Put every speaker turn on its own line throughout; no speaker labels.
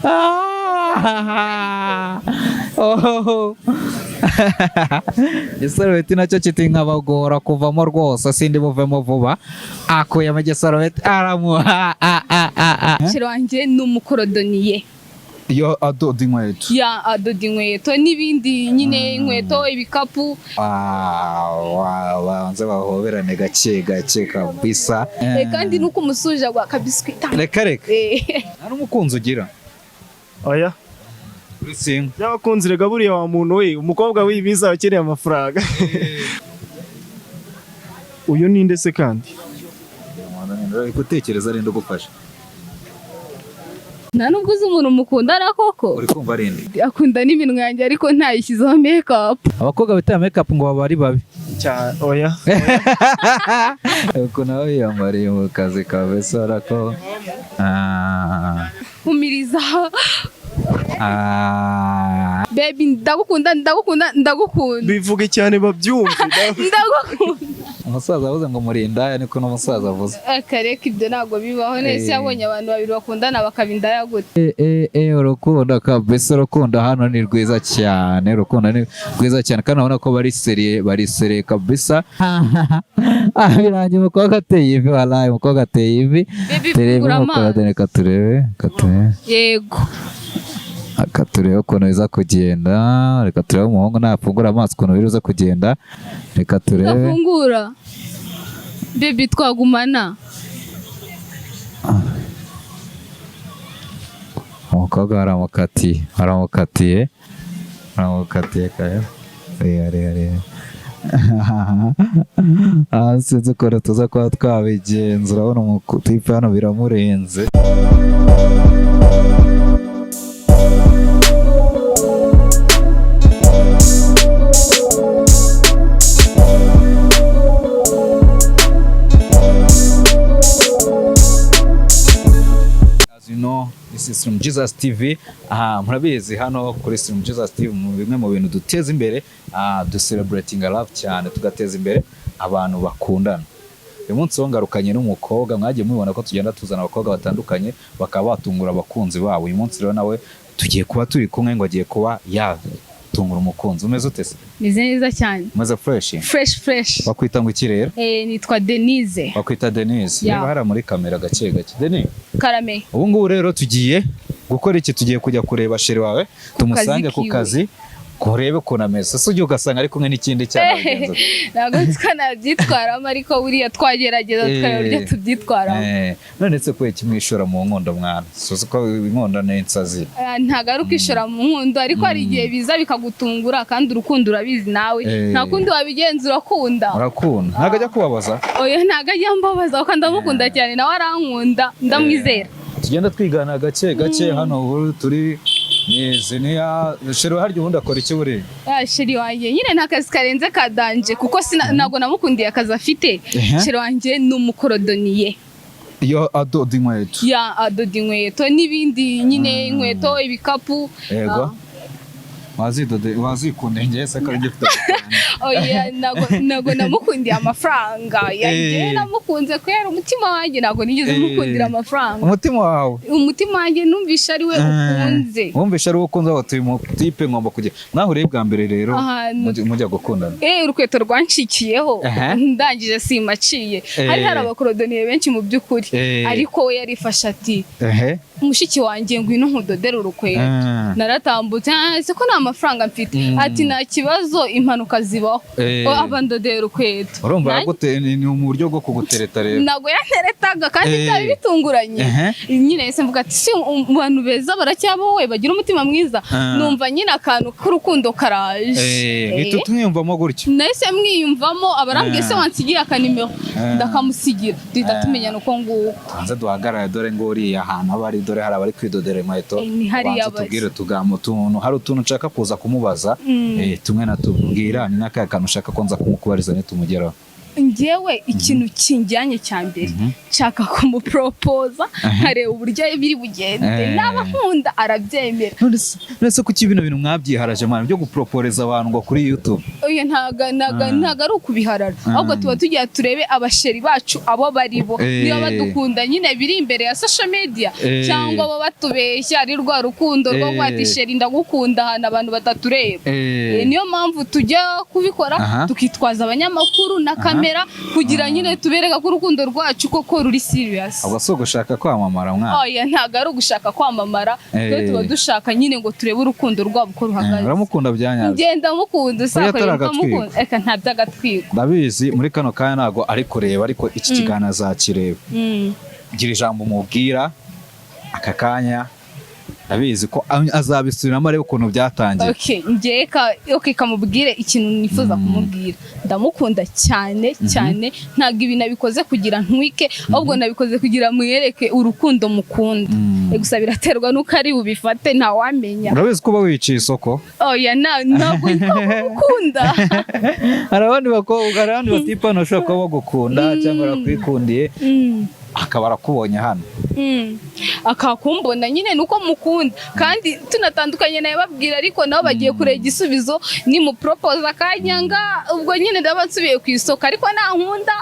Ah! Oh. Igisarubeti nacyo kiti nkabagora kuvamo rwose, sindi buvemo vuba. Akuyemo igisarubeti aramuha. Ah, ah, ah, ah.
Chéri wanjye ni umucordonnier.
Iyo adoda inkweto?
Ya, adoda inkweto n'ibindi nyine, inkweto, ibikapu.
Wow, banze bahoberane gake gake kabisa.
Kandi nuko umusuje agwa akabiswi.
Reka reka. Nta n'umukunzi ugira?
Oya.
Uri single?
By'abakunzi rega, buriya wa muntu we, umukobwa w'ibiza aba akeneye amafaranga. Uyu ninde se kandi?
Uri gutekereza arinde ugufasha?
Nta nubwo uzi umuntu mukundana koko?
Uri kumva arinde?
Akunda n'iminwa yanjye, ariko ntayishyizeho make-up.
Abakobwa bitera make up ngo baba ari babi.
Cyane, oya.
Ukuntu aba yiyambariye mu kazi kabisa, urako. Ah,
Humiriza.
ah.
Baby, ndagukunda, ndagukunda, ndagukunda.
Bivuge cyane babyumve.
Ndagukunda.
Umusaza avuze ngo muri indaya, niko n'umusaza avuze.
Akareka, ibyo ntabwo bibaho nese. Yabonye abantu babiri bakundana bakaba indaya gute?
Eh, eh, eh, urukundo kabisa, urukundo hano ni rwiza cyane, urukundo ni rwiza cyane, kandi urabona ko bari sérieux, bari sérieux kabisa. Ah, birangiye umukobwa ateye ivi, walayi umukobwa ateye ivi.
Baby,
Turebe
fungura
umukobwa,
amaso.
reka turebe, reka turebe.
Yego.
Reka turebe ukuntu biza kugenda, reka turebe umuhungu nafungura amaso ukuntu biza kugenda, reka turebe.
Ndafungura, baby, twagumana?
Umukobwa baramukatiye, baramukatiye, baramukatiye kare. Reba, reba, reba. Ah, sinzi ukuntu tuza kuba twabigenza. Urabona umutipe hano biramurenze. As you know, this is from Jesus TV. Aha, murabizi, hano kuri Stream Jesus TV, mu bimwe mu bintu duteza imbere, du celebrating love cyane, tugateza imbere abantu bakundana. Uyu munsi wo ngarukanye n'umukobwa, mwagiye mubibona ko tugenda tuzana abakobwa batandukanye bakaba batungura abakunzi babo. Uyu munsi rero nawe tugiye kuba turi kumwe, ngo agiye kuba yatungura umukunzi. Umeze ute se?
Meze neza cyane.
Umeze fresh?
Fresh, fresh.
Bakwita ngo iki rero?
Nitwa Denise.
Bakwita Denise.
Yeah.
Reba hariya muri kamera gake gake. Denise.
Karame.
Ubu ngubu rero tugiye gukora iki? Tugiye kujya kureba chéri wawe, tumusange ku
kiwe.
kazi, kurebe ukuntu ameze. Ese ujye ugasanga ari kumwe n'ikindi cyana, bigenza ute?
Ntabwo nzi ko nabyitwaramo, ariko buriya twagerageza tukareba uburyo tubyitwaramo.
None se kubera iki mwishora mu nkondo, mwana? Suzi ko inkondo ni insazi.
Ntabwo ari ukwishora mu nkundo, ariko hari igihe biza bikagutungura, kandi urukundo urabizi nawe. Nta kundi wabigenza, urakunda.
Urakunda, ntabwo ajya kubabaza?
Oya, ntabwo ajya ambabaza kuko ndamukunda cyane, nawe arankunda, ndamwizera.
Tugenda twigana gake gake. Hano ubu turi ni ziniya. Chéri harya ubundi akora iki buriya?
Ah, chéri wanjye nyine nta kazi karenze ka danger, kuko ntabwo namukundiye akazi afite. Chéri wanjye ni umucordonnier.
Iyo adoda inkweto?
Ya, adoda inkweto n'ibindi nyine, inkweto, ibikapu.
Yego. Wazidode wazikunda, njye se ko ari gifite amafaranga?
Oya, ntabwo namukundiye amafaranga yanjye. Namukunze kubera umutima wanjye, ntabwo nigeze mukundira amafaranga.
Umutima wawe?
Umutima wanjye numvishe ari we ukunze.
Wumvishe ari wo ukunze, aho tuyu mutipe ngomba kujya. Mwahuriye bwa mbere rero mujya gukundana?
Urukweto rwanshikiyeho. Ndangije simaciye. Hari abacordonnier benshi mu by'ukuri, ariko we yarifashe ati: "Mushiki wanjye, ngwino nkudodere urukweto." Naratambutse: "Ah, ese ko nta mafaranga mfite?" Ati: "Nta kibazo, impanuka zibaho." Oh, abandodera urukweto.
Urumva ni mu buryo bwo kugutereta rero.
Ntabwo yanteretaga kandi byari bitunguranye. Nyine yahise mvuga ati: "Si abantu beza baracyabaho we, bagira umutima mwiza." Numva nyine akantu k'urukundo karaje.
Uhita tumwiyumvamo gutyo?
Nahise mwiyumvamo, abarambwiye: "Se wansigiye akanimero?" Ndakamusigira, duhita tumenyana uko nguko.
Tubanze duhagarare, dore ngo uriya ahantu aba ari, dore hari abari kwidodera inkweto.
Ni hariya
Ubanze
bari.
utubwire utugambo, utuntu, hari utuntu nshaka kuza kumubaza, tumwe na tubwira. Ni n'akahe kantu ushaka ko nza kumukubariza nitumugeraho?
Njyewe ikintu kinjyanye cya mbere, nshaka kumuporopoza, nkareba uburyo biri bugende. Naba nkunda arabyemera.
None se kuki bino bintu mwabyiharaje, mwana, byo guporoporeza abantu ngo kuri YouTube?
Oya, ntago ari ukubiharara, ahubwo tuba tugira turebe abasheri bacu abo bari bo, niba badukunda nyine biri imbere ya social media, cyangwa bo batubeshya, ari rwa rukundo rwo kuvuga ati "Chéri, ndagukunda" ahantu abantu batatureba. Niyo mpamvu tujya kubikora, tukitwaza abanyamakuru na kamera kugira nyine tubereka ko urukundo rwacu koko ruri serious.
Ubwo si ugushaka kwamamara, mwana?
Oya, ntabwo ari ugushaka kwamamara. Twe tuba dushaka nyine ngo turebe urukundo rwabo uko ruhagaze.
Uramukunda bya nyabyo?
Ngenda mukunda.
Oya, atari
Usakorera
agatwiko.
mukunda, reka, nta by'agatwiko.
Ndabizi muri kano kanya ntabwo ari kureba, ariko iki kiganiro azakireba. Gira ijambo umubwira aka kanya, ndabizi ko azabisubiramo arebe ukuntu byatangiye.
Okay, njye ka okay, kamubwire ikintu nifuza kumubwira. Ndamukunda cyane cyane. Ntabwo ibi nabikoze kugira ntwike, ahubwo nabikoze kugira mwereke urukundo mukunda. Gusa biraterwa n'uko ari bubifate, ntawamenya.
Urabizi ko uba wiciye isoko.
Oya, ntabwo mukunda.
Hari abandi bakobwa, hari abandi batipe hano bashobora kuba bagukunda cyangwa barakwikundiye, akaba arakubonye hano.
Akakumbona nyine nuko mukunda, kandi tunatandukanye nawe babwira, ariko nabo bagiye kureba igisubizo. Nimuporopoza akanyanga, ubwo nyine ndaba nsubiye ku isoko, ariko nankunda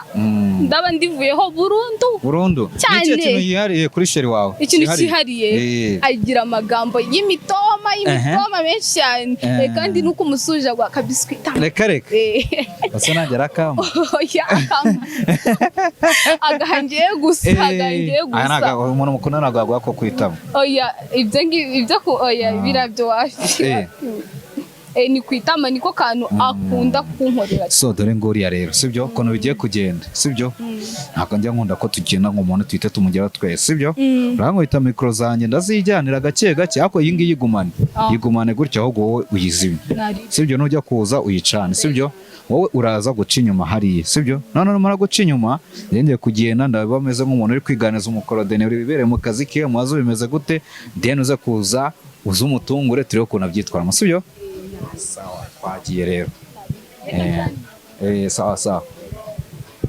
ndaba ndivuyeho burundu.
Burundu.
Cyane.
Ni ikihe kintu yihariye kuri chéri wawe?
Ikintu cyihariye, agira amagambo y'imitoma menshi cyane. Kandi nuko umusuje agwa akabiswi.
Reka reka, asa nanjye arakamba.
Oya, akama agahangiye gusa, agahangiye
Aya
gusa.
Umuntu mukunda ntabwo yaguha ko kwitama.
Oya, ibyo ngibyo ibyo ku oya, birabyo wapi. Ni ku itama, niko kantu akunda kunkorera.
So dore nguriya rero, sibyo? Ukuntu bigiye kugenda, sibyo? Ntabwo njya nkunda ko tugenda ngo umuntu tuhite tumugeraho twese, sibyo? Urankubita mikoro zanjye ndazijyanira gake gake, ariko iyi ngiyi igumane. Yigumane gutya, ahubwo wowe uyizimye. Sibyo? Nujya kuza uyicane, sibyo? Wowe uraza guca inyuma hariya, sibyo? None numara guca inyuma, ngiye kugenda ndaba meze nk'umuntu uri kwiganiza umukorodeni uri bibereye mu kazi kiwe, mubaze bimeze gute, then uze kuza uze umutungure turebe ukuntu abyitwaramo, sibyo? Sawa, twagiye rero. Sawa sawa.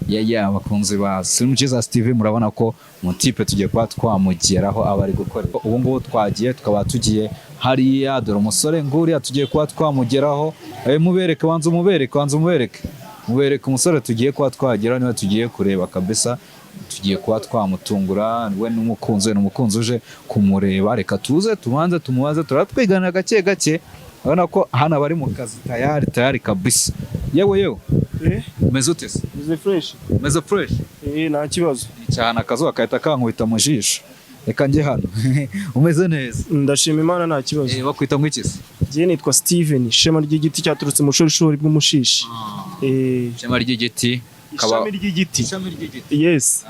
Yeah, abakunzi ba Slim Jesus TV, murabona ko mutipe tugiye kuba twamugeraho aba ari gukora. Ubu ngubu twagiye, tukaba tugiye hariya. Dore umusore nguriya tugiye kuba twamugeraho. Mubereke, banza umubereke, banza umubereke, mubereke umusore tugiye kuba twageraho, niba tugiye kureba kabisa, tugiye kuba twamutungura we n'umukunzi we, n'umukunzi uje kumureba. Reka tuze tubanze tumubaze, turatwiganira gake gake. Urabona ko hano abari mu kazi tayari tayari kabisa. Yewe yewe! Umeze ute se?
Meze fresh.
Umeze fresh?
Nta kibazo.
Cyane, akazuba kahita kankubita mu jisho. Reka njye hano. Umeze neza?
Ndashima Imana, nta kibazo.
Bakwita ngo iki se?
Njye nitwa Steven, ishema ry'igiti cyaturutse mu bushorishori bw'umushishi.
Ishema ry'igiti.
Ishami ry'igiti.
Ishami ry'igiti.
Yes.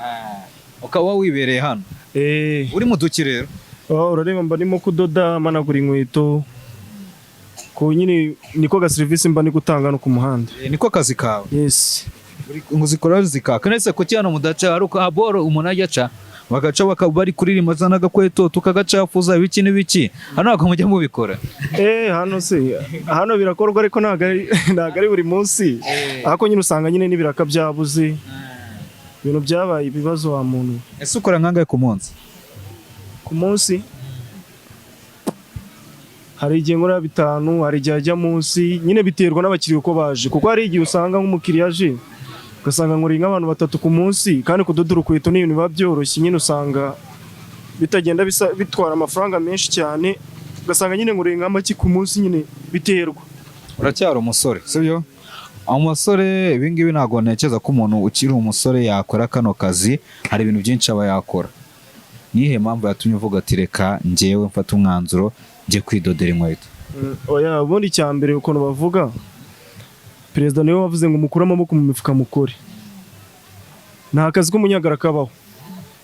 Ukaba wibereye hano? Uri mu duki rero?
Oh, urareba mba ndimo kudoda, managura inkweto. Ko nyine niko ga service mba ndi gutanga no ku muhanda.
Niko kazi kawe?
Yes.
Ngo zikora zikaka nese? Kuki hano mudaca? Hari uko haboro umuntu ajya aca, bagaca bakaba bari kuririmba za n'agakweto tukagacafuza, ibiki n'ibiki. Hano ntabwo mujya mubikora?
Hano se, hano birakorwa, ariko ntabwo ari buri munsi. Ariko nyine usanga nyine n'ibiraka byabuze. Ibintu byabaye ibibazo wa muntu.
Ese ukora nkangahe ku munsi?
Ku munsi hari igihe nkora 5, hari igihe ajya munsi, nyine biterwa n'abakiriya uko baje, kuko hari igihe usanga nk'umukiriya aje ugasanga nkuriye nk'abantu batatu ku munsi, kandi kudoda urukweto ni ibintu biba byoroshye nyine, usanga bitagenda bisa bitwara amafaranga menshi cyane, ugasanga nyine nkuriye nka make ku munsi, nyine biterwa.
Uracyari umusore, sibyo? Umusore, ibi ngibi ntabwo ntekereza ko umuntu ukiri umusore yakora kano kazi. Hari ibintu byinshi aba yakora. Nihe mpamvu yatumye uvuga ati "Reka njyewe mfate umwanzuro njye kwidodera inkweto"?
Oya, ubundi icya mbere, ukuntu bavuga, perezida niwe wavuze ngo mukure amaboko mu mifuka mukore, nta kazi k'umunyagara kabaho.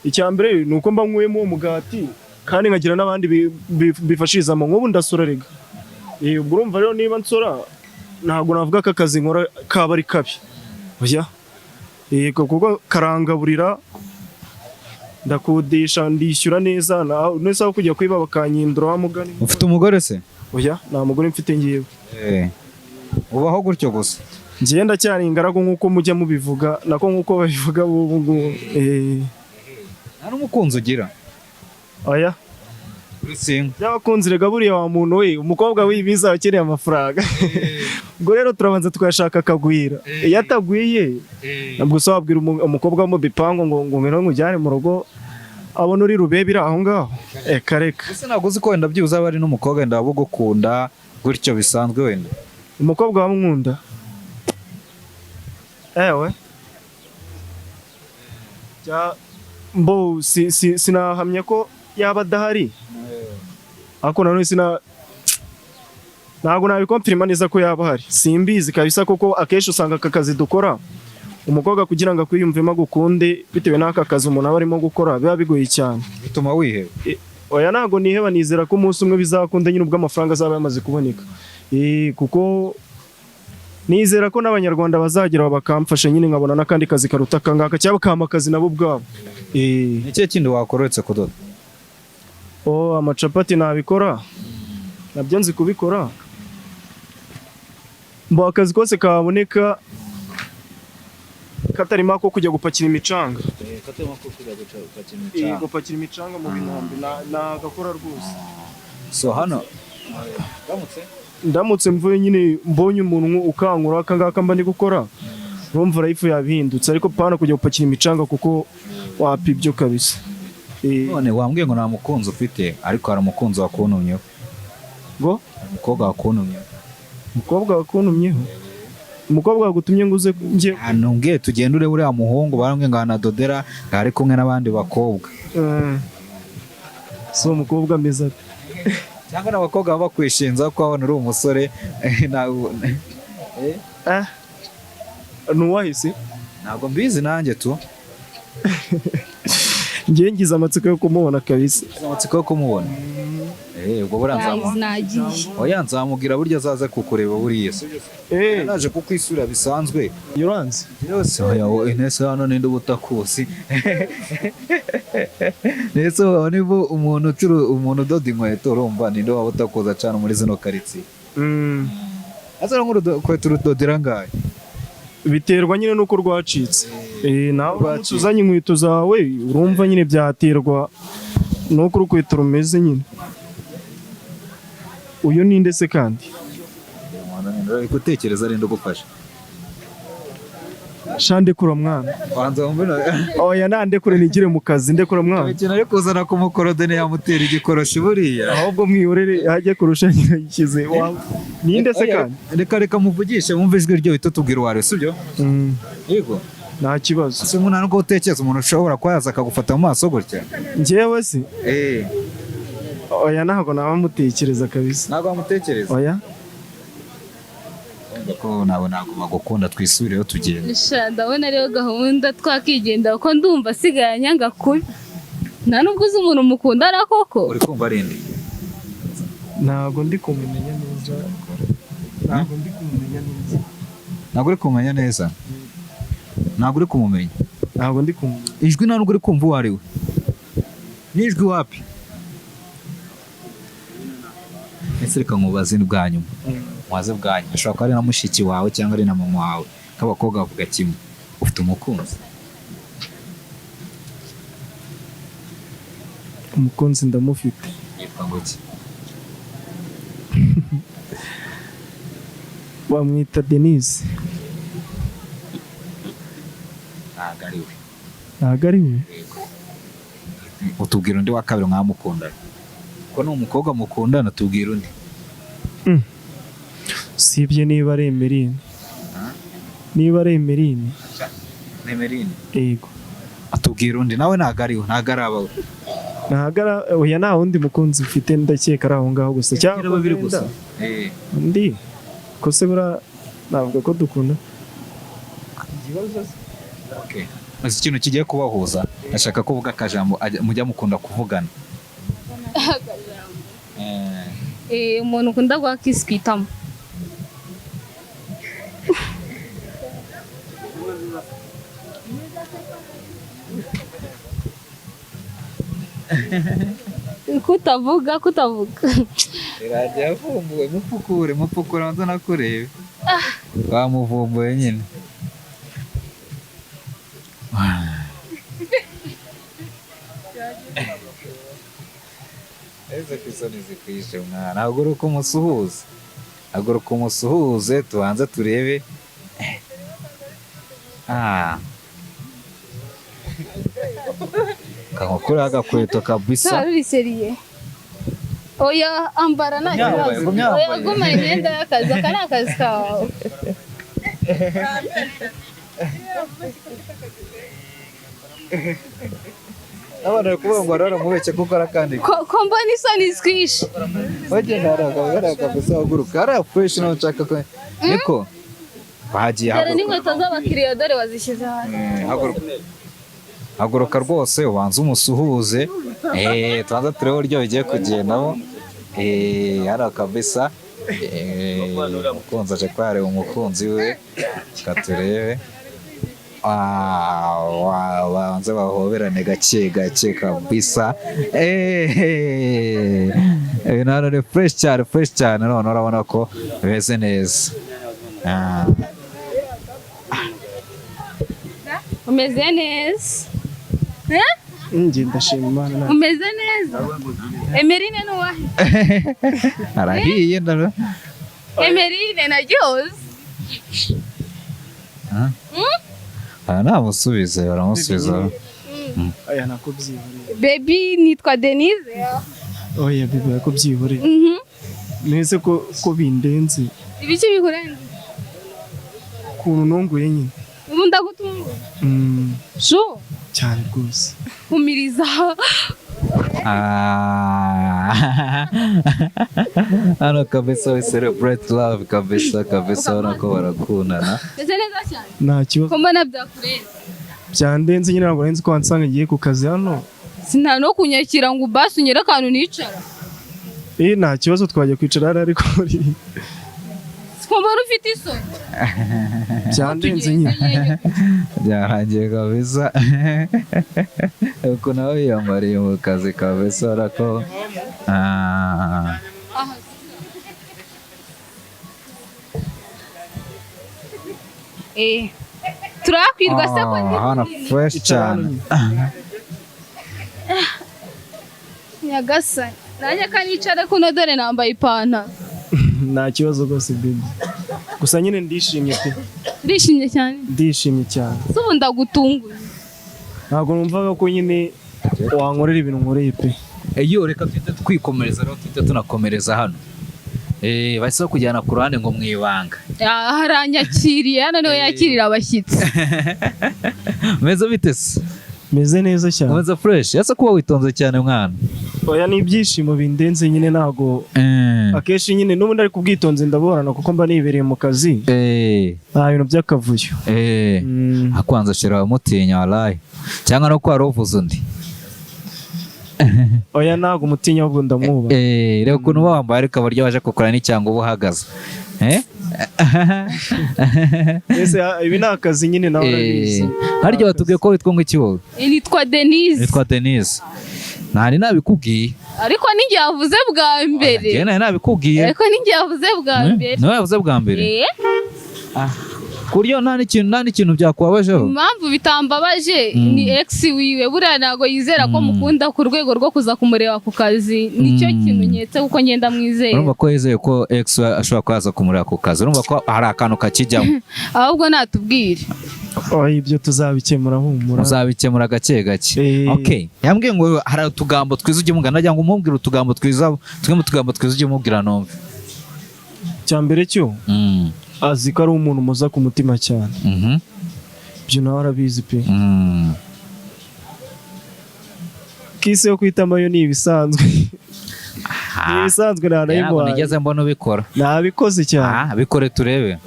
Icya mbere ni uko mba nkuyemo uwo mugati, kandi nkagira n'abandi bifashirizamo. Nk'ubu ndasora rega. Ubwo urumva rero niba nsora, ntabwo navuga ko akazi nkora kaba ari kabi, oya. Kuko karangaburira, ndakodesha, ndishyura neza, nese aho kujya kwiba bakanyindura wa mugani.
Ufite umugore se?
Oya, nta mugore mfite ngewe.
Ubaho gutyo gusa?
Njyewe ndacyari ingaragu nk'uko mujya mubivuga, nako nk'uko babivuga ubu ngubu.
Nta n'umukunzi ugira?
Oya.
Uri single?
By'abakunzi rega buriya wa muntu we, umukobwa w'ibiza aba akeneye amafaranga. Ubwo rero turabanza tukayashaka akagwira. Iyo atagwiye, ntabwo se wabwira umukobwa wo mu bipangu ngo ngwino nkujyane mu rugo, abona uri rubebe iri aho ngaho. Eka reka.
Ese ntabwo uzi ko wenda byibuze aba ari n'umukobwa wenda waba ugukunda gutyo bisanzwe wenda?
Umukobwa wamukunda? Ewe. Mbo sinahamya ko yaba adahari. Ariko nanone ntabwo nabikonfirima neza ko yaba ahari. Simbizi kabisa, kuko akenshi usanga aka kazi dukora, umukobwa kugira ngo akwiyumvemo agukunde bitewe n'aka kazi umuntu aba arimo gukora, biba bigoye cyane.
Bituma wiheba?
Oya, ntabwo niheba, nizera ko umunsi umwe bizakunda nyine ubwo amafaranga azaba yamaze kuboneka. Kuko nizera ko n'Abanyarwanda bazageraho bakamfasha nyine, nkabona n'akandi kazi karuta aka ngaka, cyangwa bakampa akazi nabo ubwabo.
Ni ikihe kindi wakora uretse kudoda?
Oh, amacapati nabikora, nabyo nzi kubikora. Mbo akazi kose kaboneka katarimo ako kujya gupakira imicanga. Gupakira imicanga mu binombe nagakora rwose.
So hano
Ndamutse mvuye nyine mbonye umuntu ukankura aka ngaka mba ndi gukora, urumva life yabihindutse, ariko pana kujya gupakira imicanga kuko wapi ibyo kabisa.
None wambwiye ngo nta mukunzi ufite, ariko hari umukunzi wakuntumyeho.
Ngo?
Umukobwa wakuntumyeho.
Umukobwa wakuntumyeho? Umukobwa wagutumye ngo uze njye?
Hano mbwiye tugende urebe uriya muhungu, barambwiye ngo anadodera, ngo ari kumwe n'abandi bakobwa.
Si umukobwa ameze ate?
Cyangwa n'abakobwa baba bakwishinza ko wabona uri umusore.
Ni uwahise?
Ntabwo mbizi nanjye tu.
Njye ngize amatsiko yo kumubona kabisa.
Ngize amatsiko yo kumubona. Ubwo buriya
Guys, nagiye.
Oya, nzamubwira burya azaze kukureba buriya. Naje kukwisura bisanzwe.
Yuranze?
Yose oya, wowe Inesi hano ninde uba utakuzi? Nese wowe niba umuntu umuntu udoda inkweto, urumva ninde waba utakuza cyane muri zino karitsiye? Asa nk'urukweto urudodera ngahe?
Biterwa nyine nuko rwacitse. Nawe uramutse uzanye inkweto zawe, urumva nyine byaterwa nuko urukweto rumeze nyine. Uyu ninde se kandi?
Uri gutekereza ninde ugufasha?
Sha ndekura mwana.
Banza wumve.
Oya, nandekure nigire mu kazi, ndekura mwana.
Ikintu ari kuzana ku mukorodoni yamutera igikoroshi buriya.
Ahubwo mwihorere hajye kurusha nyina yikize. Ninde se kandi?
Reka reka muvugishe wumve ijwi rye, uhite utubwira uwo ari we, sibyo? Yego.
Nta kibazo.
Si umuntu nubwo utekereza umuntu ushobora kuba yaza akagufata mu maso gutya?
Njyewe se? Oya, ntabwo naba mutekereza kabisa.
Ntabwo wamutekereza?
Oya.
Wumva ko nawe ntabwo bagukunda, twisubireyo tugende.
Sha, ndabona ariyo gahunda twakigenda, kuko ndumva asigaye anyanga kubi. Nta nubwo uzi umuntu mukundana koko.
Uri kumva ari nde?
Ntabwo ndi kumumenya neza. Ntabwo ndi kumumenya neza.
Ntabwo uri kumumenya neza? Ntabwo uri kumumenya?
Ntabwo ndi kumumenya.
Ijwi nta nubwo uri kumva uwo ari we? N'ijwi wapi? Ese reka nkubaze bwa nyuma. Mubaze bwa nyuma. Ashobora kuba ari na mushiki wawe cyangwa ari na mama wawe. K'abakobwa bavuga kimwe. Ufite umukunzi?
Umukunzi ndamufite.
Yitwa ngo iki?
Bamwita Denise.
Ntabwo ari we.
Ntabwo ari we?
Utubwira undi wa kabiri mwamukundana. Ko ni umukobwa mukundana, tubwira undi.
Sibye niba ari Emeline. Niba ari Emeline.
Emeline.
Yego.
Atubwira undi nawe ntabwo ari we, ntabwo ari abawe.
Ntabwo ari, oya, nta wundi mukunzi mfite, ndakeka ari aho ngaho gusa. Cyangwa
babiri gusa.
Undi ko se bura navuga ko dukunda.
Okay. Maze ikintu kigiye kubahuza, ndashaka kuvuga akajambo mujya mukunda kuvugana.
Umuntu ukunda guha kiss ku itama. Kutavuga.
Irajya yavumbuwe, mupfukure, mupfukure, banza nakurebe. Wamuvumbuye nyine. Ese ko isoni zikwishe mwana, haguruka umusuhuze, haguruka umusuhuze, tubanze turebe. Ah, kakukuriho agakweto kabisa.
Ruri sérieux. Oya, ambara nta
Myambaye,
kibazo.
myambaye.
Oya, gumana imyenda y'akazi, aka ni akazi kawe.
Abana bari kuvuga ngo baramubeshye kuko arakandika.
Ko mbona isoni zikwishe.
Bagenda hariya kabisa, haguruka hariya fresh, nawe nshaka ko niko bagiye.
Dore
Haguruka.
n'inkweto z'abakiriya dore wazishyize hasi.
Haguruka, haguruka rwose, ubanze umusuhuze, tubanze turebe uburyo bigiye kugendamo. Hariya kabisa, umukunzi aje kwareba umukunzi we, reka turebe. Ah, babanze bahoberane gake gake kabisa. Ibintu hano ni fresh cyane, fresh cyane, none urabona ko bimeze neza. Ah.
Umeze neza. Eh?
Njye ndashima Imana
Umeze neza. Emerine ni uwahe?
Arahiye ndabona.
Emerine na Gihozo.
Ah. Ah, namusubize, baramusubiza.
Aya nako byihoreye.
Baby, nitwa Denise.
Oya baby, nako byihoreye. Nese ko bindenze.
Ibiki bikurenze?
Ukuntu nunguye nyine.
Ubu ndagutunguye. Sure.
Cyane rwose.
Humiriza.
Ah. Hano kabisa we celebrate love kabisa kabisa, urabona ko barakundana.
Meze neza cyane.
Nta kibazo.
Ko mbona byakurenze.
Byandenze nyine, ntabwo nari nzi ko wansanga ngiye ku kazi hano.
Sina no kunyakira ngo basi unyere akantu nicara.
Nta kibazo, twajya kwicara hariya ariko muri
Ko mbona ufite isoni.
Byandenze nyine.
Byarangiye kabisa. Ukuntu nawe yiyambariye mu kazi kabisa, urabona ko ah.
Aha. Turakwirwa se ko ndi
Ah, hano
munini?
fresh
Icara hano
cyane.
nyine.
Nyagasani. Nanjye kanicare kuno dore nambaye ipantaro.
Nta kibazo rwose baby, gusa nyine ndishimye pe.
Ndishimye cyane.
Ndishimye cyane.
Se ubu ndagutunguye.
Ntabwo numvaga ko nyine wankorera ibintu nkoreye pe.
Iyo reka tuhite twikomereza rero, tuhite tunakomereza hano. Bahise bakujyana ku ruhande ngo mu ibanga.
Ah, haranyakiriye hano niwe yakirira abashyitsi.
Meze bite se?
Meze neza cyane.
Umeze fresh. Ese kuba witonze cyane mwana?
Oya, ni ibyishimo bindenze nyine, ntabwo akenshi nyine n'ubundi ari kubwitonzi ndaburana kuko mba nibereye mu kazi, nta bintu by'akavuyo.
Akwanza shira mutinya wallahi, cyangwa no ko wari uvuze undi.
Oya, ntabwo umutinya, ahubwo ndamwubaha.
Reba ukuntu uba wambaye, ariko abaryo baje kukora n'icyangwa uba uhagaze.
Ese ibi ni akazi nyine, nawe urabizi.
Harya watubwiye ko witwa ngo iki wowe?
Nitwa Denise.
Nitwa Denise. Ntari nabikubwiye.
Ariko ninjye yavuze bwa mbere.
Njyewe nari nabikubwiye.
Ariko ninjye yavuze bwa mbere.
Niwe yavuze bwa mbere.
Eh,
Ku buryo nta n'ikintu byakubabajeho.
Impamvu bitambabaje ni ex wiwe, buriya ntabwo yizera ko mukunda ku rwego rwo kuza kumureba ku kazi, nicyo kintu nketse kuko ngenda mwizeye.
Urumva ko yizeye ko ex we ashobora kuba yaza kumureba ku kazi, urumva ko hari akantu kakijyamo.
Ahubwo natubwire.
Oya, ibyo tuzabikemura, humura.
Muzabikemura gake gake. Okay, yambwiye ngo hari utugambo twiza ujya umubwira, nagira ngo umubwire utugambo twiza, tumwe mu tugambo twiza ujya umubwira numve.
Icya mbere cyo, azi ko ari umuntu muza ku mutima cyane. Ibyo nawe arabizi pe. Kiss yo kwitama yo ni ibisanzwe, ni ibisanzwe,
Ntabwo
ntanayimuhaye.
nigeze mbona ubikora.
Nabikoze cyane.
Ah, bikore turebe,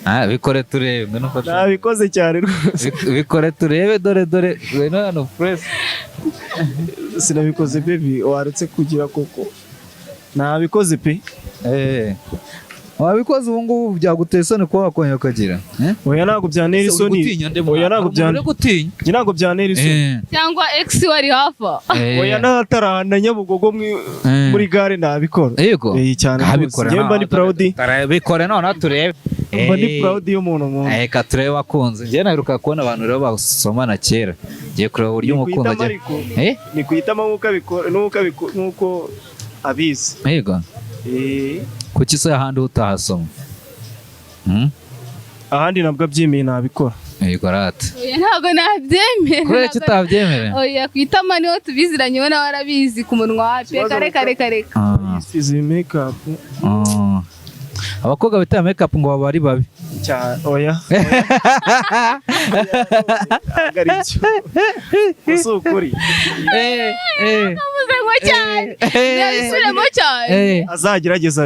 ah, bikore turebe, ngwino ufate.
Nabikoze cyane rwose.
Bikore turebe, dore dore, ngwino hano fresh.
Sinabikoze baby, waretse kugira koko, nabikoze pe.
Wabikoze, ubu ngubu byaguteye isoni kuba wakongera ukagira, eh?
Oya, ntabwo byantera
Ese uri
isoni.
gutinya nde
Oya,
mwana?
ntabwo
Hari umuntu uri gutinya.
Njye ntabwo byantera isoni.
Cyangwa ex wari hafi aho.
Oya, n'ahatarahana Nyabugogo muri gare nabikora.
Yego.
Cyane rwose.
Abikora.
Njyewe mba ni proud.
Bikore noneho turebe.
Mba ndi proud y'umuntu nkunda.
Reka turebe abakunzi. Njye naheruka kubona abantu rero basomana kera, ngiye kureba uburyo
Ni
umukunzi
ku
agiye
itama ariko.
Eh?
Ni ku itama nk'uko abikora, nk'uko abizi.
Yego.
Eh,
Kuki se ahandi utahasoma? Hmm?
Ahandi nabwo abyemeye nabikora.
Yego rata.
Oya, ntabwo nabyemera.
Kubera ko utabyemera?
Oya, ku itama niho tubiziranye, we nawe arabizi, ku munwa wapi.
Ikibazo
Reka, reka, reka, reka.
Ah,
Yisize make-up.
ah. Abakobwa bitera make up ngo baba ari babi.
Cyane, oya, ntabwo ari byo, gusa ukuri.
Mvuze ngo cyane, yabisubiremo cyane.
Azagerageza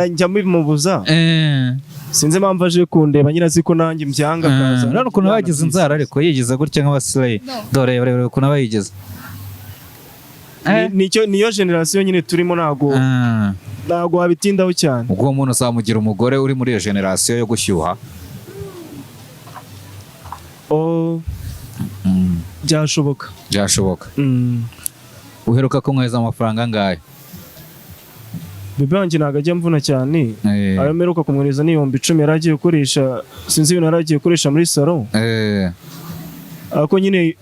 njya mbimubuza. Sinzi impamvu aje kundeba nyine, azi ko nanjye mbyanga, akaza.
Urabona ukuntu bagize inzara, ariko yigize gutya nk'abasilayi.
No.
Dore reba ukuntu aba yigize.
Nicyo niyo generation nyine turimo, ntago ntago wabitindaho cyane.
Ubwo uwo muntu uzamugira umugore uri muri iyo generation yo gushyuha?
Oh, byashoboka.
Byashoboka. Uheruka kumwohereza amafaranga angahe?
Bebe wanjye ntabwo ajya amvuna cyane. Ayo mperuka kumwohereza ni 10,000, yari agiye gukoresha, sinzi ibintu yari agiye gukoresha muri salon. Ariko nyine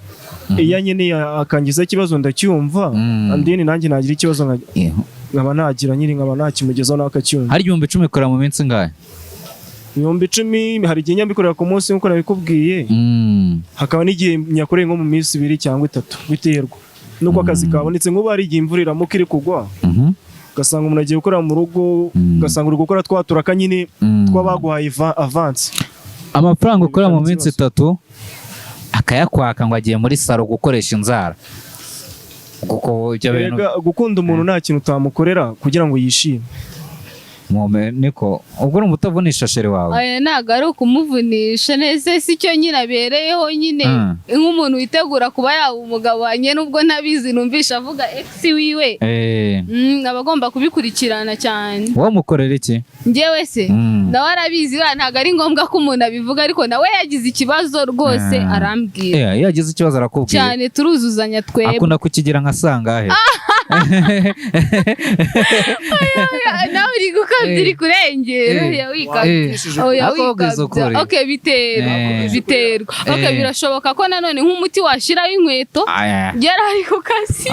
iyo anyeneye akangiza ikibazo ndacyumva. Andini nanjye nagira ikibazo nkaba nagira nyine, nkaba nakimugezaho nawe akacyumva.
Hari 10,000 ikora mu minsi ingahe?
10,000 hari igihe njya mbikorera ku munsi nk'uko nabikubwiye, hakaba n'igihe nyakoreye nko mu minsi 2 cyangwa 3, biterwa nuko akazi kabonetse. Nk'ubu hari igihe imvura iramuka iri kugwa, ugasanga umuntu agiye gukora mu rugo, ugasanga uri gukora twa turaka nyine tw'abaguhaye avance.
Amafaranga ukora mu
Bikaba
minsi
ikibazo.
3 akayakwaka ngo agiye muri salon gukoresha inzara, kuko ibyo bintu
Erega gukunda umuntu nta kintu utamukorera kugira ngo yishime.
Niko ubwo urumva utavunisha chéri wawe?
Oya, ntabwo ari ukumuvunisha neza, si cyo nyine abereyeho nyine. Nk'umuntu witegura kuba yaba umugabo wanjye, nubwo ntabizi, numvisha avuga ex wiwe. Aba agomba kubikurikirana cyane.
Wowe mukorera iki?
Njyewe se? Nawe arabizi buriya, ntabwo ari ngombwa ko umuntu abivuga, ariko nawe yagize ikibazo rwose arambwira.
Eh, iyo yagize ikibazo arakubwira?
Cyane, turuzuzanya twebwe.
Akunda kukigira nka sangahe?
Nawe uri gukabya, uri kurengera. Oya, wikabya. Oya,
Ariko ubwiza
wikabya.
ukuri.
Okay, biterwa. Biterwa, okay. Birashoboka ko nanone nk'umuti washiraho inkweto
Aya.
yari ari ku kazi.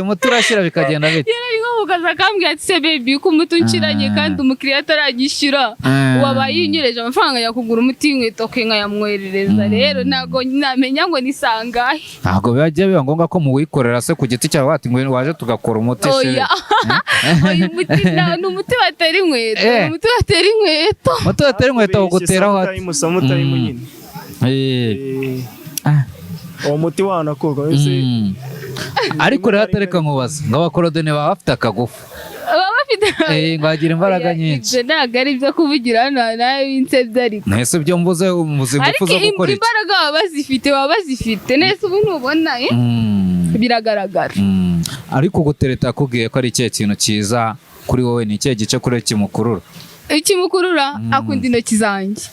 Umuti urashyira bikagenda bite?
Yari ari nko ku kazi akambwira ati: "Se baby, ko umuti unkiranye kandi umukiriya ataragishyura?" Wabaye yinyoreje amafaranga ya kugura umuti w'inkweto, ke nkayamwoherereza. Rero ntabwo namenya ngo ni sangahe.
Ntabwo bijya biba ngombwa ko muwikorera se ku giti cyawe, wati ngo waje tugakora umuti chéri?
Oya, oya, umuti ni umuti batera inkweto. Ni umuti batera inkweto.
Umuti batera inkweto bawuguteraho ati
Sometime, sometime nyine. Uwo muti wanakorwa ese?
Ariko rero atareka nkubaza ngo abakorodoni baba bafite akagufu?
Baba bafite
Eh, ngo bagira imbaraga
Oya,
nyinshi.
ibyo ntabwo ari ibyo kuvugira hano nawe winsebye ariko.
Ntese ibyo mvuze mvuze ingufu
Ariko
zo gukora iki?
imbaraga baba bazifite, baba bazifite neza, ubu ntubona, eh? Biragaragara.
Ariko gutereta yakubwiye ko ari ikihe kintu cyiza kuri wowe? Ni ikihe gice kuri we kimukurura?
Ikimukurura, akunda intoki zanjye.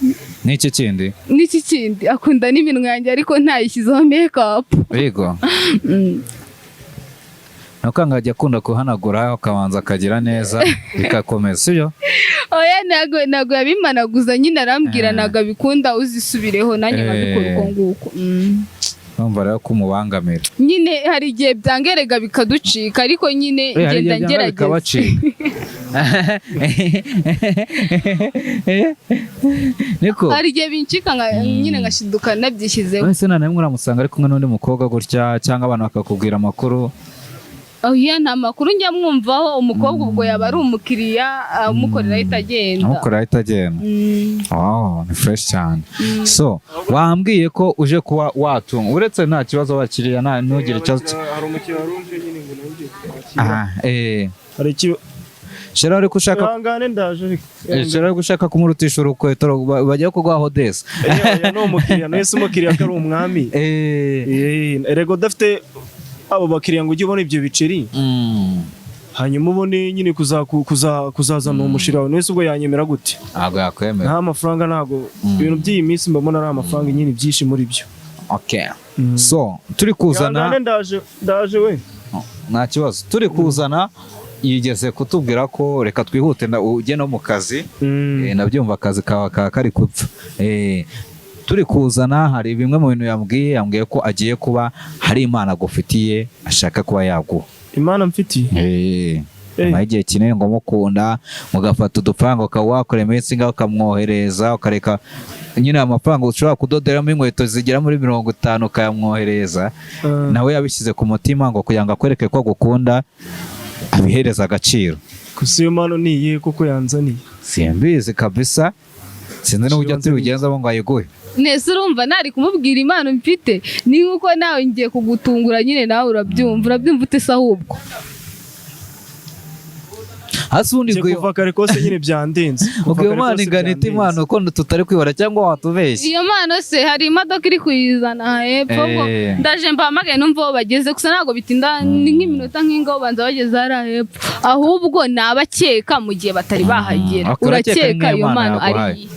N'iki kindi?
N'iki kindi, akunda n'iminwa yanjye, ariko ntayishyizeho make-up.
Yego. Nuko ngo ajya akunda kuhanagura, akabanza akagira neza bikakomeza, sibyo?
Oya, ntabwo yabimanaguza nyine, arambwira ntabwo abikunda, uzisubireho, nanjye nkabikora uko nguko.
Numva rero ko umubangamira.
Nyine hari igihe byangerega bikaducika, ariko nyine
Eh, hari
ngenda
igihe byanga
ngerageza.
bikabacika. Niko.
Hari igihe bincika nyine ngashiduka nabyishyizeho.
Ese nta n'imwe uramusanga ari kumwe n'undi mukobwa gutya, cyangwa abantu bakakubwira amakuru?
Oya, nta makuru njya mwumvaho umukobwa, ubwo yaba ari umukiriya umukorera ahita agenda.
Amukora ahita agenda. Oh, ni fresh cyane. So wambwiye ko uje kuba watunga, uretse nta kibazo abakiriya nta ntugire ikibazo
Hari umukiriya wari uje nyine ngo nongeye kumwakira.
Aha, eh.
Hari ikibazo.
Shera ari gushaka
Ihangane, ndaje ariko.
Shera ari gushaka kumurutisha urukweto bagiye kuguha hodesi.
Oya, ni umukiriya nese, umukiriya ko ari umwami. Erega udafite abo bakiriya ngo ujye ubona ibyo biceri, hanyuma ubone nyine kuzazana uwo mushira wawe, nese ubwo yanyemera gute?
Ntabwo yakwemera.
Nta mafaranga, ntabwo ibintu by'iyi minsi mbona ari amafaranga nyine, byinshi muri byo.
Okay, so turi kuzana
Ihangane, ndaje, ndaje we.
Nta kibazo, turi kuzana. Yigeze kutubwira ko reka twihute ujye no mu kazi. Ndabyumva akazi kawe kaba kari gupfa. Turi kuzana, hari bimwe mu bintu yambwiye ko agiye kuba hari impano agufitiye ashaka kuba yaguha.
Imana mfitiye?
Nyuma y'igihe kinini ngo mukunda, mugafata udufaranga, ukaba wakora iminsi ngaho ukamwohereza, ukareka nyine amafaranga ushobora kudoderamo inkweto zigera muri 50 ukayamwohereza. Nawe yabishyize ku mutima ngo kugira ngo akwereke ko agukunda, abihereza agaciro.
Gusa iyo mpano ni iyihe koko yanzaniye?
Simbizi kabisa, sinzi n'uburyo tubigenzamo ngo ayiguhe.
Nese urumva nari kumubwira impano mfite? Ni nkuko nawe ngiye kugutungura nyine, nawe urabyumva ute se ahubwo?
Hasi ubundi
Njye kuva kare kose nyine byandenze. Kuva
ubwo iyo
kare
mpano
kose
ingana ite?
byandenze.
Impano ko tutari kwibara cyangwa watubeshye?
Iyo mpano se, hari imodoka iri kuyizana aha hepfo ngo ndaje mbahamagaye numva aho bageze. Gusa ntabwo bitinda, ni nk'iminota nk'ingaho banza bageze hariya hepfo. Ahubwo ni abakeka mu gihe batari bahagera.
Okay, urakeka
Urakeka
nk'iyo
iyo
mpano
mpano ari
yaguhaye.
iyihe?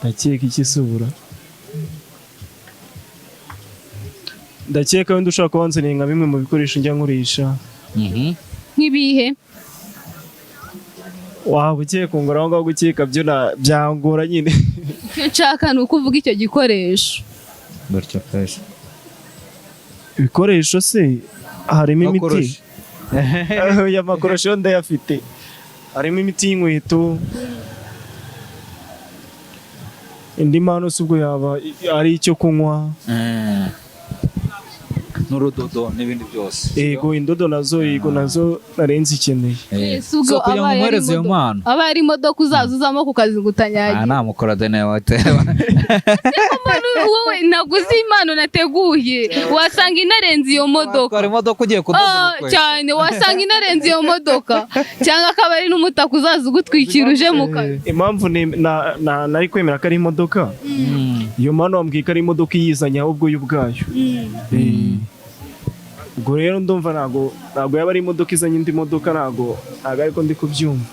Ndakeka iki se ubura? Ndakeka wenda ushobora kuba wanzaniye nka bimwe mu bikoresho njya nkoresha.
Nk'ibihe?
Waba ukeka kungora aho ngaho, gukeka byo byangora nyine.
Icyo nshaka ni uko uvuga icyo gikoresho.
Gutyo fresh.
Ibikoresho se harimo imiti.
Amakoroshi.
Aya makorosho yo ndayafite. Harimo imiti y'inkweto. Indi mpano si ubwo yaba ari icyo kunywa.
N'urudodo n'ibindi byose.
Yego, indodo nazo, yego, nazo nari nzikeneye.
Ese ubwo
So kugira ngo
abaye ari
umuhereze iyo mpano.
Aba ari imodoka uzaza uzamo ku kazi ngo utanyagira.
Namukora dene wate.
Wowe ntabwo uzi impano nateguye, wasanga inarenze iyo modoka.
Twara imodoka ugiye kudoda ubukwe.
Cyane, wasanga inarenze iyo modoka, cyangwa akaba ari n'umutaka uzaza ugutwikira uje mu kazi.
Impamvu nari kwemera ko ari imodoka, iyo mpano wambwiye ko ari imodoka iyizanye ahubwo yo ubwayo. Ubwo rero ndumva ntago yaba ari imodoka izanye indi modoka, ntago ariko ndi kubyumva.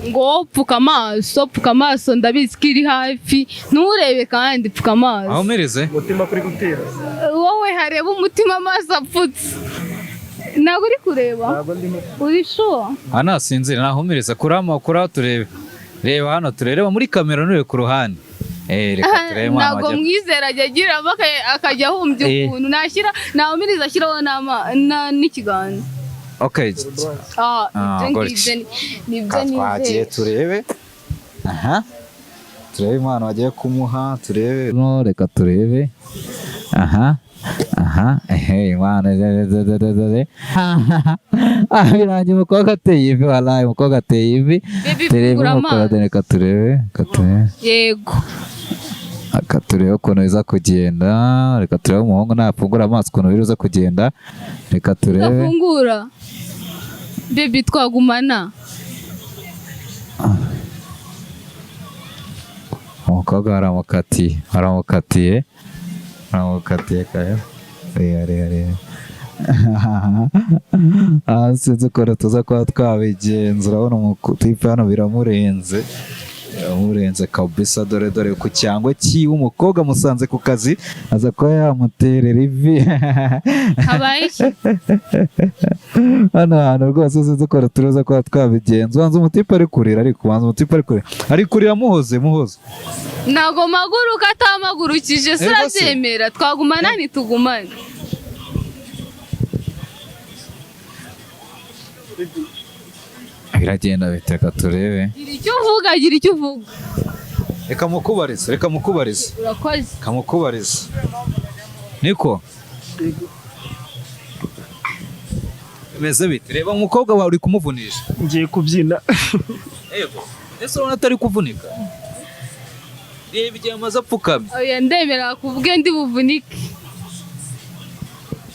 Ngo pfuka amaso, pfuka amaso, ndabizi ko iri hafi, nturebe kandi, pfuka amaso.
Aho umirize?
Umutima kuri gutera.
Wowe hareba umutima, amaso apfutse, ntabwo uri kureba.
Ntago ndimo.
Uri sure?
Aha nasinzira, nahumiriza kurama kuri turebe. Reba hano turebe, reba muri kamera nurebe ku ruhande. Reka turebe impano
Ntabwo
wagiye-
mwizera, ajya agiramo akajya ahumbya ukuntu nashyira nawumiriza ashyiraho n'ikiganza.
Okay.
Ibyo
gutya.
ngibyo nibyo
Ka twagiye
nizeye.
turebe. Aha. Turebe impano bagiye kumuha, turebe. No, reka turebe. Aha. Aha, ehe, impano. Birangiye umukobwa ateye ivi, wallahi umukobwa ateye ivi.
Baby,
Turebe
fungura
umukobwa,
amaso.
reka turebe, reka turebe.
Yego.
Reka turebe ukuntu biza kugenda. Reka turebe umuhungu nafungura amaso ukuntu biza kugenda. Reka turebe.
Gafungura. Baby, twagumana?
Umukobwa baramukatiye, baramukatiye, baramukatiye kayo. Reba, reba, reba. Sinzi ukuntu tuza kuba twabigenza. Urabona umutipe hano biramurenze, biramurenze kabisa. Dore dore ku cyangwe cyiwe, umukobwa amusanze ku kazi, aza kuba yamuterera ivi.
Habaye iki?
Hano hantu rwose sinzi ukuntu tuza kuba twabigenza. Ubanza umutipe ari kurira, ariko ubanza umutipe ari kurira, ari kurira, muhoze, muhoze.
Ntabwo maguruka atamagurukije se.
Ego se.
Urabyemera? Twagumana ntitugumane?
Biragenda bite? Reka turebe.
Gira icyo uvuga, gira icyo uvuga.
Reka mukubarize, reka mukubarize.
Urakoze.
Reka mukubarize. Niko bimeze bite? Reba umukobwa wawe uri kumuvunisha.
Ngiye kubyina.
Yego, ese urabona atari kuvunika? Reba igihe amaze apfukamye.
Oya, ndemera kuvuge ndi buvunike.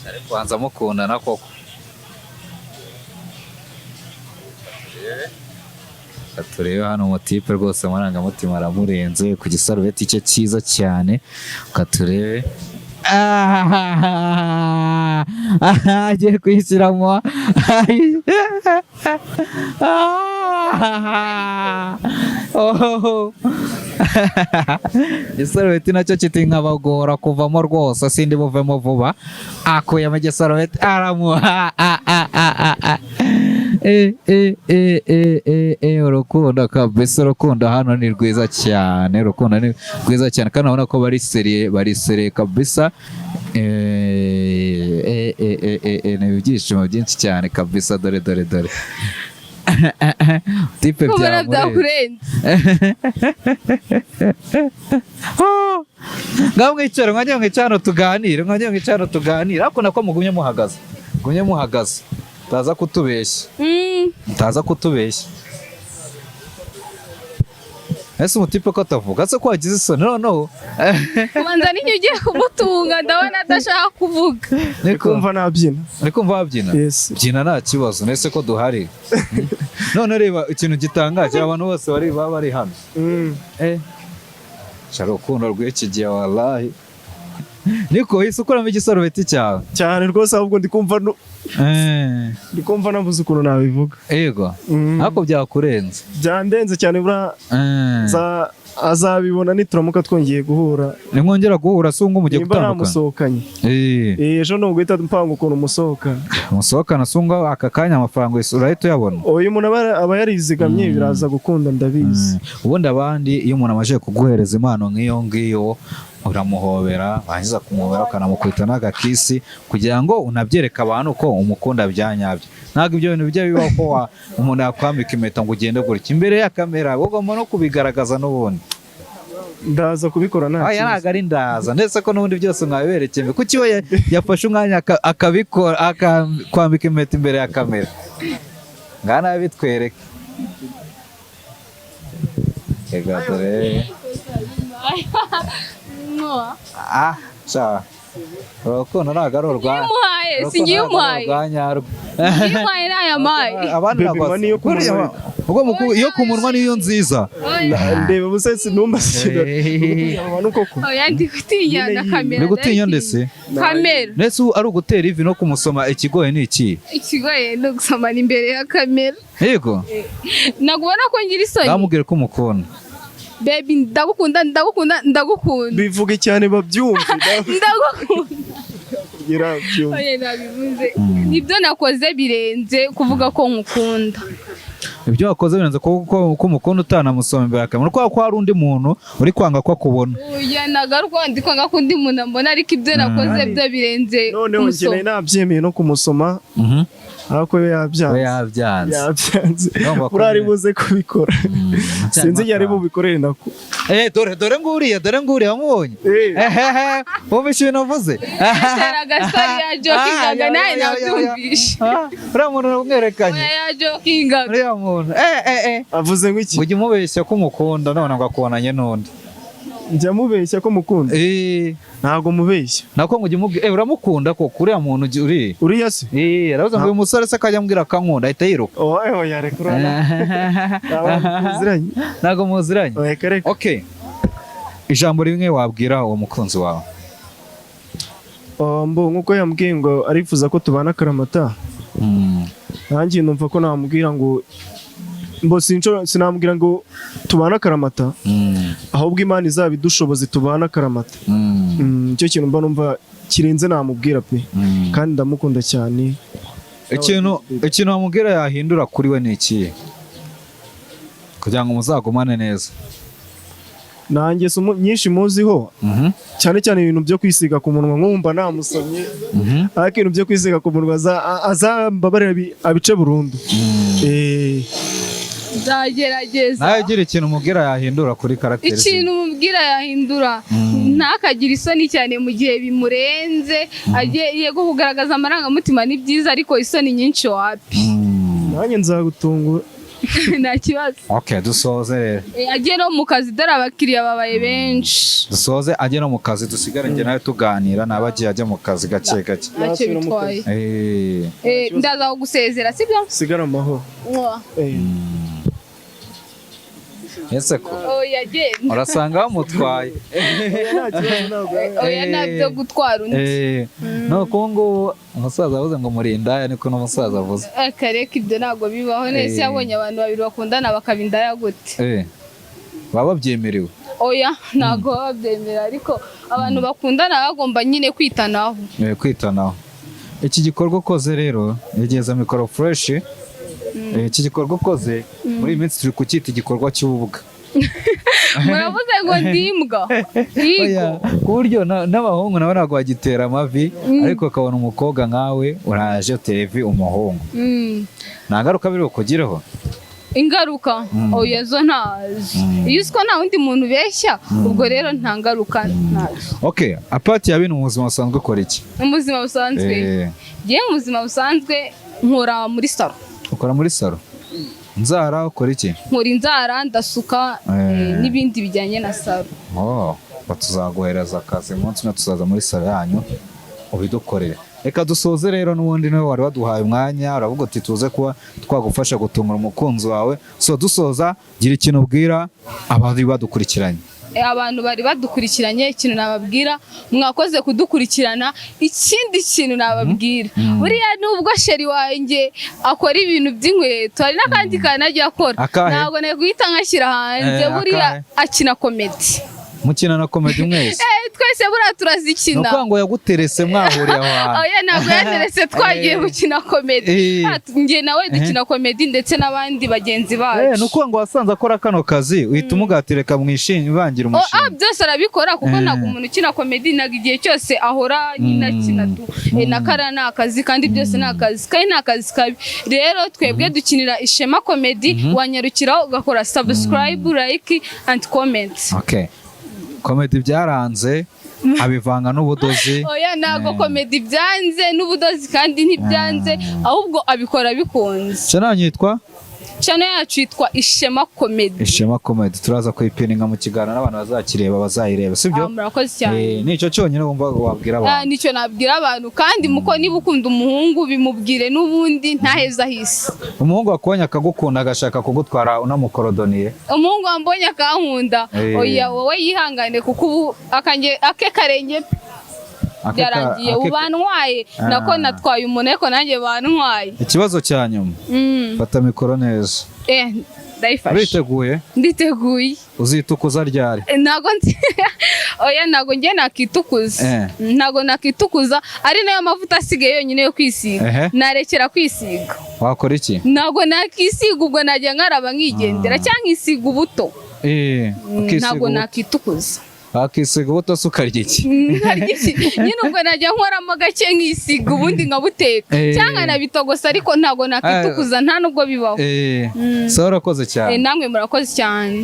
Ariko banza mukundana koko. Reka turebe hano umutipe rwose amarangamutima aramurenze ku gisarubeti cye cyiza cyane. Reka turebe. Agiye kuyishyiramo. Oh. Igisarubeti nacyo kiti nkabagora kuvamo rwose, sindi buvemo vuba. Akuyemo igisarubeti aramuha. E, e, e, e, e, e, urukundo kabisa, urukundo hano ni rwiza cyane, urukundo ni rwiza cyane, kandi urabona ko bari sérieux, bari sérieux kabisa. E, e, e, e, e, ni ibyishimo byinshi cyane kabisa. Dore, dore, dore type.
Kubona
Byamurenze.
Byakurenze.
Oh! Ngaho mwicara, mwajya mwicara hano tuganire, mwajya mwicara hano tuganire. Ariko nako mugumye muhagaze, mugumye muhagaze, mutaza kutubeshya. Mutaza kutubeshya. Ese umutype ko atavuga se, ko wagize isoni noneho?
Kubanza n'icyo ugiye kumutunga, ndabona adashaka kuvuga.
Ndi kumva nabyina.
Uri kumva wabyina?
Yes.
Byina, nta kibazo. Nese ko duhari? None reba ikintu gitangaje, abantu bose bari baba bari hano. Shara, urukundo rw'iki gihe wallahi. Niko wahise ukuramo igisarubeti cyawe?
Cyane rwose, ahubwo ndi kumva ndi kumva nabuze ukuntu nabivuga.
Yego. Ariko byakurenze?
Byandenze cyane buriya. Azabibona nituramuka twongeye guhura.
Nimwongera guhura se ubwo mugiye
Nimba
gutandukana?
Namusohokanye. Ejo ni uguhita mpanga ukuntu musohokana.
Musohokana se ubwo aka kanya amafaranga urahita uyabona?
Uyu muntu aba yarizigamye, biraza gukunda, ndabizi.
Ubundi abandi, iyo umuntu amaze kuguhereza impano nk'iyo ngiyo, uramuhobera, warangiza kumuhobera ukanamukubita n'agakisi kugira ngo unabyereke abantu ko umukunda bya nyabyo. Ntabwo ibyo bintu bijya bibaho ko umuntu yakwambika impeta ngo ugende gutya imbere ya kamera, ugomba no kubigaragaza n'ubundi.
Ndaza kubikora, nta
Aya
kibazo.
ntabwo ari ndaza, ndetse ko n'ubundi byose mwabiberekeye. Kuki we yafashe umwanya akabikora, akakwambika impeta imbere ya kamera? Ngaha nawe bitwereke. Reka dore.
Mwa.
Ah, sha, urukundo ntabwo ari urwa
Ngiye umuhaye, si ngiye umuhaye.
Urwa nyarwo.
Ngiye umuhaye, nayamaye.
Abandi
Baby
ntabwo
money yo ku
buriya
munwa.
Ubwo iyo ku munwa niyo nziza.
Oya.
Ndeba ubuse sinumva abantu koko.
Oya, ndi gutinya na kamera.
Uri gutinya ndetse?
Kamera.
Ndetse ubu ari ugutera ivi no kumusoma, ikigoye ni iki?
Ikigoye ni ugusomana imbere ya kamera.
Yego.
Ntabwo ubona ko ngira isoni?
Ndamubwira ko umukunda.
Baby, ndagukunda, ndagukunda, ndagukunda.
Bivuge cyane babyumve.
Ndagukunda.
Kugira byumve.
Oya, nabivuze. Ibyo nakoze birenze kuvuga ko nkukunda.
Ibyo wakoze birenze ko umukunda utanamusoma imbere ya kamera, kubera ko hari undi muntu uri kwanga ko akubona.
Oya, nagaruka ndi kwanga ko undi muntu ambona, ariko ibyo nakoze byo birenze
Noneho njye
kumusoma.
nari nabyemeye no kumusoma, ariko we
We
yabyanze.
yabyanze.
Yabyanze.
Urumva ko
Buriya ari buze kubikora, sinzi igihe ari bubikorere nako.
Eh, dore, dore nguriya, dore nguriya, wamubonye? Ehehe, wumvise ibintu avuze?
Yatera agasari, yajokingaga, nawe nabyumvishe.
Ah, uriya muntu uramwerekanye.
Oya, yajokingaga.
Uriya muntu, eh eh eh
Avuze ngo iki?
Ujya umubeshya ko umukunda, none ngo akubonanye n'undi.
Njya mubeshya ko mukunda?
Eh.
Ntabwo mubeshya.
Nako ngo ujya umubwira, eh, uramukunda koko uriya muntu uri?
Uriya se?
Eh, aravuze ngo uyu musore se akajya ambwira akankunda, ahita yiruka.
Oya, oya, reka, urabona muziranye.
Ntabwo muziranye.
Oya, reka.
Okay, ijambo rimwe wabwira uwo mukunzi wawe?
Oh, mbo nkuko yambwiye ngo arifuza ko tubana akaramata, nanjye numva ko namubwira ngo mbo sinamubwira ngo tubane akaramata, ahubwo Imana izabidushoboze tubane akaramata. Nicyo kintu mba numva kirenze namubwira pe. Kandi ndamukunda cyane.
Ikintu wamubwira yahindura kuri we ni ikihe kugira ngo muzagumane neza?
Nanjye nyinshi muziho, cyane cyane ibintu byo kwisiga ku munwa, nkumva namusomye, ariko ibintu byo kwisiga ku munwa azambabarira abice burundu.
Nzagerageza.
Nawe ugira ikintu umubwira yahindura kuri caractère ze.
Ikintu umubwira yahindura, ntakagire isoni cyane mu gihe bimurenze. Ajye, yego, kugaragaza amarangamutima ni byiza, ariko isoni nyinshi wapi.
Nanjye nzagutungura.
Nta kibazo.
Okay, dusoze rero.
Ajye no mu kazi, dore abakiriya babaye benshi.
Dusoze, ajye no mu kazi, dusigare njye nawe tuganira, nawe agiye ajya mu kazi gake gake.
Ntacyo
Nasubira mu
bitwaye.
Eh.
Ndaza kugusezera, sibyo?
Sigara amahoro.
Mwah.
Ese ko
Oya, genda.
urasanga bamutwaye.
Nta kibazo, ntabwo
Oya, ntabyo gutwara undi.
Nuko ubu ngubu umusaza avuze ngo muri indaya, niko n'umusaza avuze.
Akareka, ibyo ntabwo bibaho nese. Yabonye abantu babiri bakundana bakaba indaya gute?
Baba babyemerewe.
Oya, ntabwo baba babyemera, ariko abantu bakundana bagomba nyine kwitanaho.
Kwitanaho. Iki gikorwa ukoze rero, yegeza mikoro fresh. Iki gikorwa ukoze muri iyi minsi turi kucyita igikorwa cy'ububwa.
Muravuze ngo ndi imbwa?
Oya,
Yego.
ku buryo n'abahungu nabo ntabwo bagitera amavi, ariko ukabona umukobwa nkawe uraje utera ivi umuhungu, nta ngaruka biri bukugireho?
Ingaruka? Oya, zo ntazo. Iyo uzi ko nta wundi muntu ubeshya, ubwo rero nta ngaruka, ntazo.
Okay, apart ya bino, mu buzima busanzwe ukora iki?
Mu buzima busanzwe? Ngewe mu buzima busanzwe nkora muri salon.
Ukora muri salon, nzara, ukora iki?
Nkora inzara, ndasuka, n'ibindi bijyanye na salon.
Oh, tuzaguhereza akazi umunsi umwe, tuzaza muri salon yanyu ubidukorere. Reka dusoze rero, n'ubundi niwe wari waduhaye umwanya, uravuga uti tuze kuba twagufasha gutungura umukunzi wawe. So dusoza, gira ikintu ubwira abari badukurikiranye.
Abantu bari badukurikiranye, ikintu nababwira, mwakoze kudukurikirana. Ikindi kintu nababwira, buriya nubwo chéri wanjye akora ibintu by'inkweto, hari n'akandi kantu ajya akora.
Akahe?
Ntabwo nari guhita nkashyira hanze. Buriya
Akahe?
akina comedy.
Mukina na comedy mwese?
Twese buriya
Ni
turazikina.
ukuvuga ngo yaguterese mwahuriye aho hantu?
Oya, ntabwo yanterese, twagiye gukina comedy. Njye nawe dukina comedy ndetse n'abandi bagenzi bacu.
Ni ukuvuga ngo wasanze akora kano kazi, uhita umugatireka mwishingira
Oh,
umushinga?
Byose arabikora, kuko ntabwo umuntu ukina comedy ntabwo igihe cyose ahora nyine akina tu. Na kariya ni akazi, kandi byose ni akazi, kandi ni akazi kabi. Rero twebwe dukinira Ishema Comedy, wanyarukiraho ugakora subscribe, like and comment.
Okay, comedy byaranze, abivanga n'ubudozi?
Oya, ntabwo comedy byanze, n'ubudozi kandi ntibyanze, ahubwo abikora bikunze.
Channel yitwa?
Channel yacu yitwa Ishema Comedy.
Ishema Comedy. Turaza kuyipininga mu kiganiro, n'abantu bazakireba bazayireba, sibyo?
Ah, murakoze cyane.
Nicyo cyonyine wumva wabwira abantu?
Nicyo nabwira abantu. Kandi muko niba ukunda umuhungu, bimubwire, n'ubundi ntaheza hisi.
Umuhungu wakubonye akagukunda, agashaka kugutwara unamukorodoniye?
Umuhungu wambonye akankunda? Oya, wowe yihangane, kuko ubu akange ake karenge byarangiye, ubu bantwaye. Nako natwaye umuntu, ariko nanjye bantwaye.
Ikibazo cya nyuma. Fata mikoro neza.
Ndayifashe.
Uriteguye?
Nditeguye.
Uzitukuza ryari?
Ntago nzi. Oya, ntago njye nakitukuza. Ntago nakitukuza, ari nayo mavuta asigaye yonyine yo kwisiga. Narekera kwisiga.
Wakora iki?
Ntago nakisiga, ubwo najya nkaraba nkigendera, cyangwa nkisiga ubuto.
Ukisiga
Ntago
ubuto.
nakitukuza.
Wakisiga ubuto se ukarya iki?
Nkarya iki nyine? Ubwo najya nkoramo gake nkisiga, ubundi nkabuteka, cyangwa nkanabitogosa, ariko ntago nakitukuza, nta nubwo bibaho.
Sawa, urakoze cyane.
Namwe murakoze cyane.